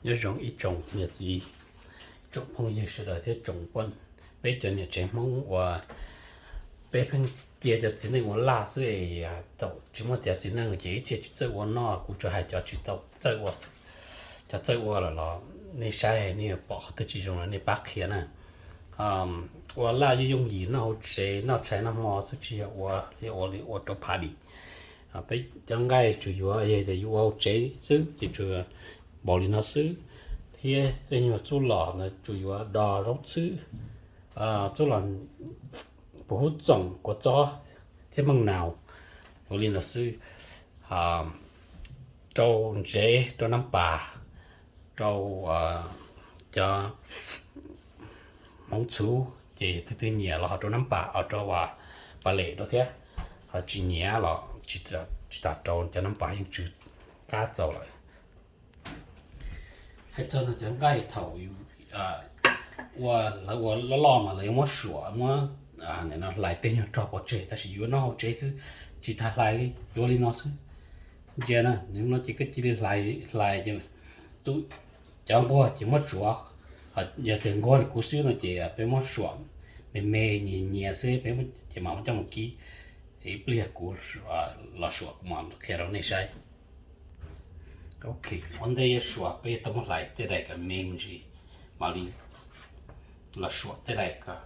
Nyob zoo ib tsoom niam txiv, tsoom phooj ywg sawv daws thiab tsoom phooj, peb cov niam tsev Hmoob uas peb pheej cia cov txiv neej ua laj xwb es thaum tsis muaj cov txiv neej ces ib txhia tsis txawj ua noj, kuv tsuas hais cov tsis tau txawj ua, cov txawj ua lawm los nej saib nej pom qhov twg tsis zoo los nej pab qhia na. Ua laj yooj yooj yim noj hauv tsev noj tshais noj hmo xwb tsis yog ua li ua li ua rau phav dim. Peb cov nqaij tsuas yuav yog tias yuav ua hauv tsev xwb ces tsuas npaum li no xwb, thiab tej nyuag txuj lom ntawd tsuas yuav do zaub txhwb, txuj lom puv hub txoom kua txob thiab meej naus, yuav li ntawd xwb. Rau ntsev rau nab pas rau cov hmoov txhuv ces twg twg nyiam los ho rau nab pas, rau pas lem rau thiab, ho tsis nyiam los tsis tas rau, cov nab pas yeej tsw qab txaus lawm. Hais txog no cov nqaij thaum yus ua, lawv ua loj loj mas lawv yuav muab suam muab hlais tej nyuag rog pov tseg, tab sis yuav noj hauv tsev xwb, tsis tas hlais li, yuav li no xwb. Ntsia na, no ces koj cia li hlais, hlais ces tub, cov nquag ces muab tsuav, yog tias nquag li kuv xwb no ces peb muab suam me me nyias nyias xwb, peb ces mam muab coj mus kib. Ib pliag kuv los suam kuv mam qhia rau nej saib. Ok, ua ntej yuav suam peb yuav tau muab hlais tej daim kom me me ntsis, mam li los suam tej daim kom,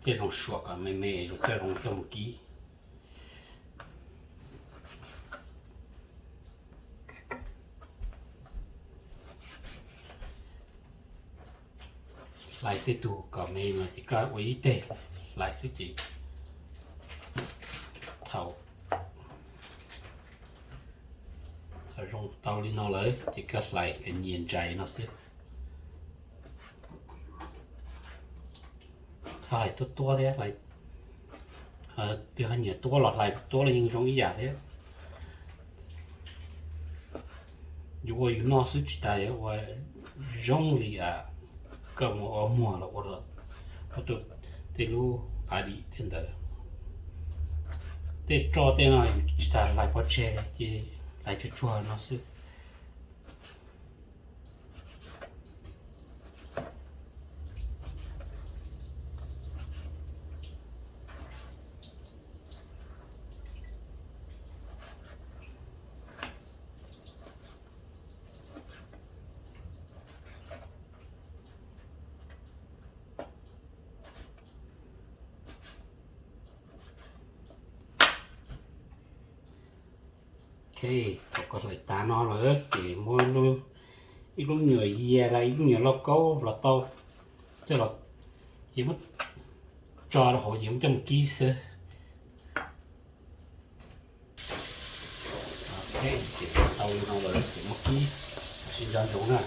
thiaj zoo suam kom me me zoo thiaj zoo coj mus kib. Hlais tej tug kom me no ces koj ua ib teg hlais xwb ces thaum, thaum zoo tau li no lawm ces koj hlais kom nyias ntsais no xwb. Hlais tuab tuab thiab, twg ho nyiam tuab los hlais tuab los yeej zoo ib yam thiab. Yuav ua yus noj xwb tsis tas yuav ua zoo li koj mus ua muag los ua, ua rau tej lub phav dim tej ntawd. Tej roj tej no yus tsis tas hlais pov tseg ces hlais tsuag tsuag no xwb. Ok, thaum koj hlais tas no lawm ces muab ib lub nyuag yias los ib lub nyuag lauj kaub los tau, coj los, ces muab tso rau hauv ces muab coj mus kib xwb. Ok, ces tau li no lawm ces muab kib, tab sis nco ntsoov na,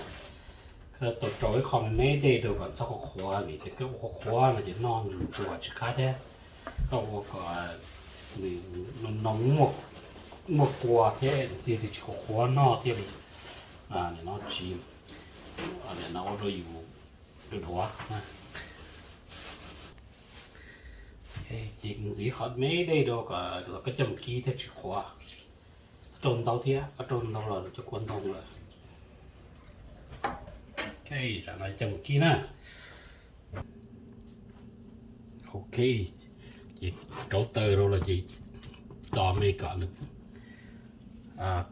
koj tau rau ib qho me me dej rau kom txhob qhuav qhuav, vim tias koj ua qhuav qhuav no ces noj ntsuag ntsuag tsis qab thiab. Koj ua kom nws noo muaj kua thiab thiaj li tsis qhuav qhuav noj thiaj li, nim no tsis, nim no ua rau yus dhuav dhuav. Ces ntxiv qhov me dej rau kom koj coj mus kib thiaj tsis qhuav. Rau ntau thiab, koj rau ntau los cov kua ntoo lawm. Ok, zaum no coj mus kib na. Ok, ces rauv taws rau los ces tos me kom nws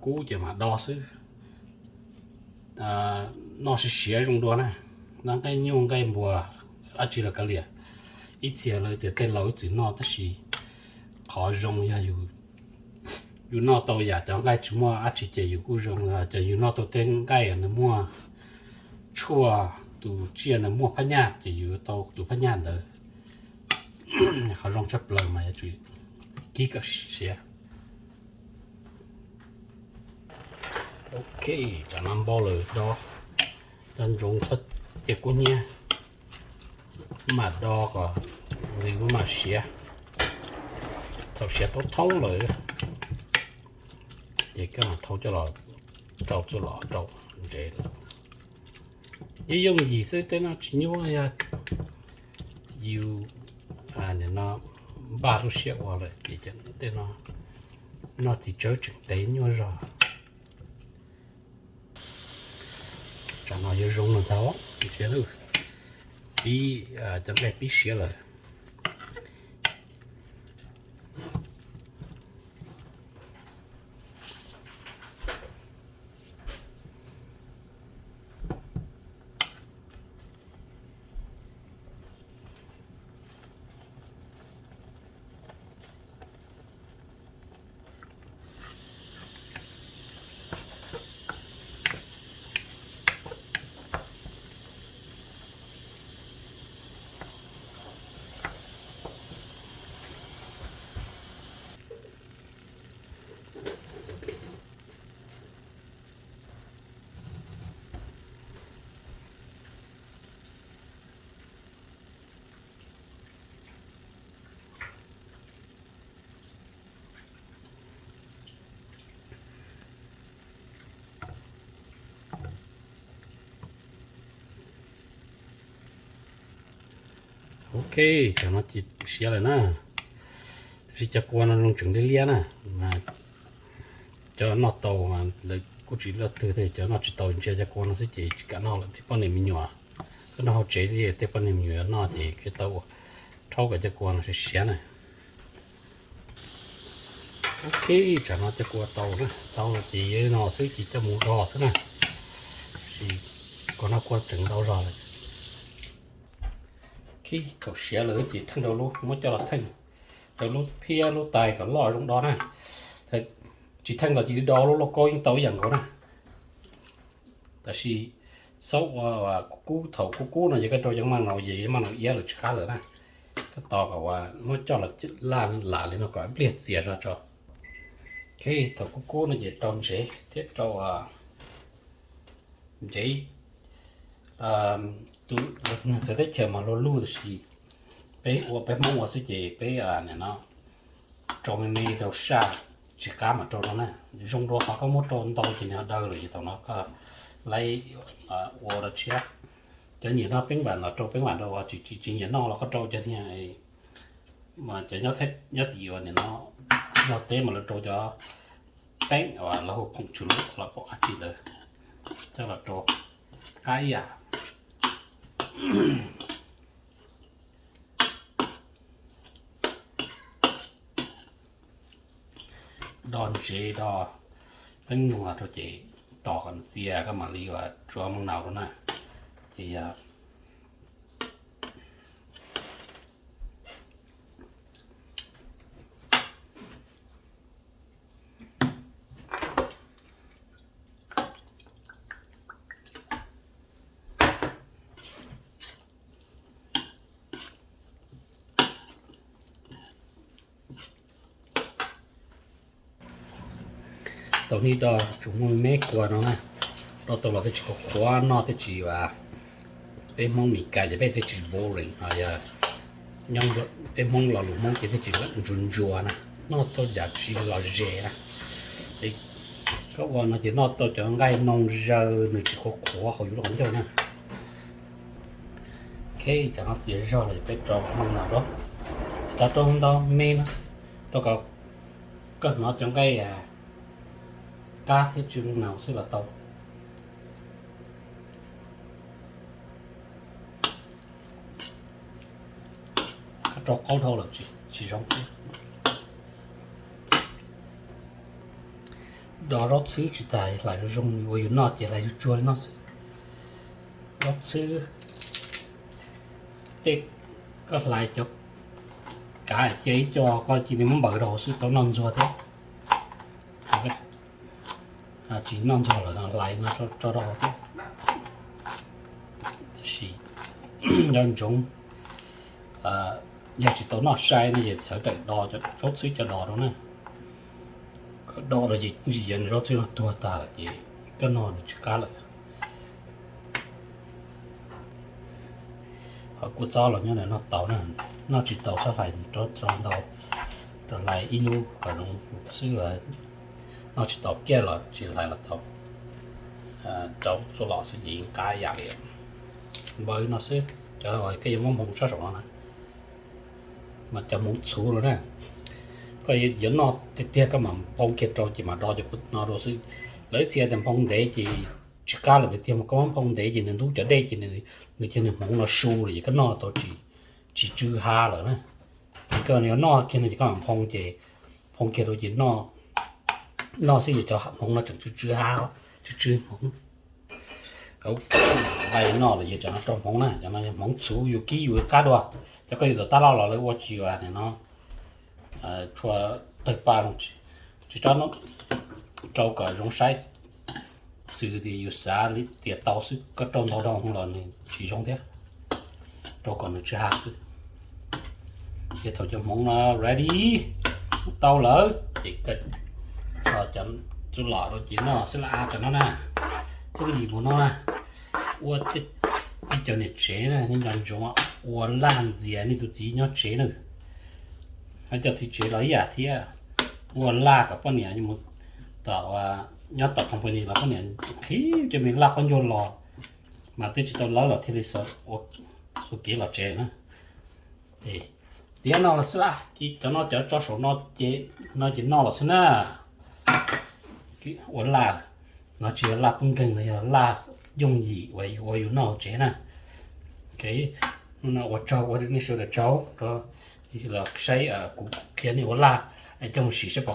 kub ces mam do xwb. Noj siav siav zoo dua na, noj nqaij nyuj nqaij npua dab tsi los kav liam. Ib txhia lawv tias tej laus ib txwm noj tab sis qhov zoo yog yus noj tau yam cov nqaij tsis muaj dab tsi ces yus kuj zoo, ces yus noj tau tej nqaij nws muaj tshuaj, tus tsiaj nws muaj phab nyaj ces yus tau tus phab nyaj ntawd. Qhov zoo tshaj plaws mas yuav tsum kib kom siav. Ok, tam no npau lawm, do, do ntsoov txhob cia kub hnyiab, mam do kom nws mam siav. Thaum siav thoob thoob lawm ces koj mam thau coj los rau txuj lom rau ntsev. Yooj yooj yim xwb, tej no tsis nyuaj, yog yus nim no npaj lub siab ua lawm ces tej no noj txiv tsawb tseem tev nyuaj zog. Tsam no yuav zoo no tau, pib cov nqaij pib siav lawm. Ok, cov no ces siav lawm na. Tab sis cov kua no zoo tseem liab liab na, mas cov noj tau mas lawv kuj tsis luaj twg thiab, cov noj tsis tau ntsia cov kua no xwb ces tsis kam noj lawm. Tej poj niam me nyuam, koj noj hauv tsev thiab tej poj niam me nyuam yuav noj ces koj tau ua rhaub kom cov kua no siav siav na. Ok, tsam no cov kua tau na, tau ces yuav no xwb ces coj mus do xwb na. Sis kua no kua tseem ntau zog lawm. Khib thaum siav lawm ces theej rau lub, muab coj los theej rau lub phiab lub tais kom loj zoo do na. Tsis theej los cia li do lub lauj kaub yeej tau ib yam nkaus na. Tab sis txhob ua kub kub, thaum kub kub no ces koj rau cov maj naus, maj naus iab lawm tsis qab lawm na. Koj tos kom muab coj los laj lam li no kom ib pliag txias zog tso. Ok, thaum kub kub no ces rau ntsev thiab rau ntsev. Tus neeg txawv teb chaws mas luag luj, tab sis peb ua, peb Hmoob ua xwb ces peb nim no rau me me rau saj, tsis qab mas rau no na. Zoo dua qhov koj muab rau ntau ces nws ho daw lawm ces thaum no koj laib ua rau tshiab. Cov nyiam noj peeb vam los rau peeb vam rau, tsis, tsis nyiam noj los koj rau cov niag, mas cov nyob tim ua nim no nyob teb mas lawv rau cov peeb uas lawv hu phoom tsum lub los pom dab tsi ntawd coj los rau qab ib yam. Do ntsev do peeb nuag rau ces tos kom nws txias koj mam li ua tsuav maj naus rau na. Ces yog Tau nib do tsuas muaj me kua no na, do tau los thiaj tsis qhuav qhuav noj thiaj tsis, peb Hmoob Mes Kas ces peb thiaj tsis boring, ho yog peb Hmoob lo lus Hmoob ces thiaj tsis ntsuag ntsuag na, noj tau yam tsis lom zem na. Koj ua no ces noj tau cov nqaij noo zaws nws tsis qhuav qhuav hauv yus lub qhov ncauj na. Ok, cov no txias zog lawm peb rau maj naus rau, tsis tas rau ntau me no, rau kom koj hnov cov nqaij qab thiab tsw maj naus xwb los tau. Koj rau qaub dhau lawm tsis zoo thiab. Do zaub txhwb tsis tas hlais zoo zoo, ua yus noj ces hlais tsuag tsuag li no xwb. Zaub txhwb tej koj hlais cov kav cia ib co koj cia li muab npaws rau hauv xwb tau noj ntxuag thiab. Tsis noj ntxuag lawm no hlais no tso rau hauv thiab. Tab sis nco ntsoov, yog tsis tau noj sai no ces txhawv daim do, zaub txhwb cov do rau na. Koj do rau ces ntsis yog nws zaub txhwb no tuag tag lawm ces koj noj nws tsis qab lawm. Ho kua txob los nyob ntawm noj tau na, noj tsis tau txhob hlais rau ntau, rau hlais ib lub kom zoo xwb, noj tsis tau kiag los tsis hlais los tau. Rau txuj lom xwb ces yeej qab ib yam li. Npawg no xwb, cov koj yuav muab nphoo sab saum no na, mas cov hmoov txhuv no na, koj yuav noj tiag tiag koj mam nphoo kiag rau ces mam do cov kua no rau xwb. Lawv ib txhia tias nphoo ntev ces tsis qab lawm tiag tiag mas koj muab nphoo ntev ces nws ntub cov dej ces nws cia nws hmoov no su lawm ces koj noj tau tsis, tsis tsw ha lawm na. Ces koj yuav noj kiag no ces koj mam nphoo ces nphoo kiag rau ces noj, noj xwb ces cov hmoov no tseem tsw tsw ha, tsw tsw hmoov. Npaj noj los yog cov no rau hmoov na, cov no yog hmoov txhuv yus kib yus qab dua. Cov koj yus tom tab loj los lawv ua tsis ua no, tshua tawg pa, tsis tsob no rau kom zoo saib. Xws tias yus xav li tias tau xwb, koj rau ntau dhau los nws tsis zoo thiab, rau kom nws tsw ha xwb. Ces thaum cov hmoov no ready tau lawm ces koj tso cov txuj lom rau ces noj xwb las a cov no na. Thiab li mus no na, ua ib cov niam tsev na, nej nco ntsoov ua laj ntxias nej tus txiv nyob tsev na. Hab cov txiv tsev los ib yam thiab, ua laj kom poj niam mus tom, nyob tom company los poj niam qhib cov me laj qaub ncaug los mas twb tsis tau lawb los thiaj li xav ua kev los tsev na. Tiav no los xwb las, cov no cov tso saum no ces, no ces noj los xwb na. Ua laj no tsis yog laj tub nkeeg, no yog laj yooj yim uas yus ua yus noj hauv tsev na. Ua tsaug, ua nej sawv daws tsaug rau los saib kuv qhia nej ua laj, coj mus sim saib puas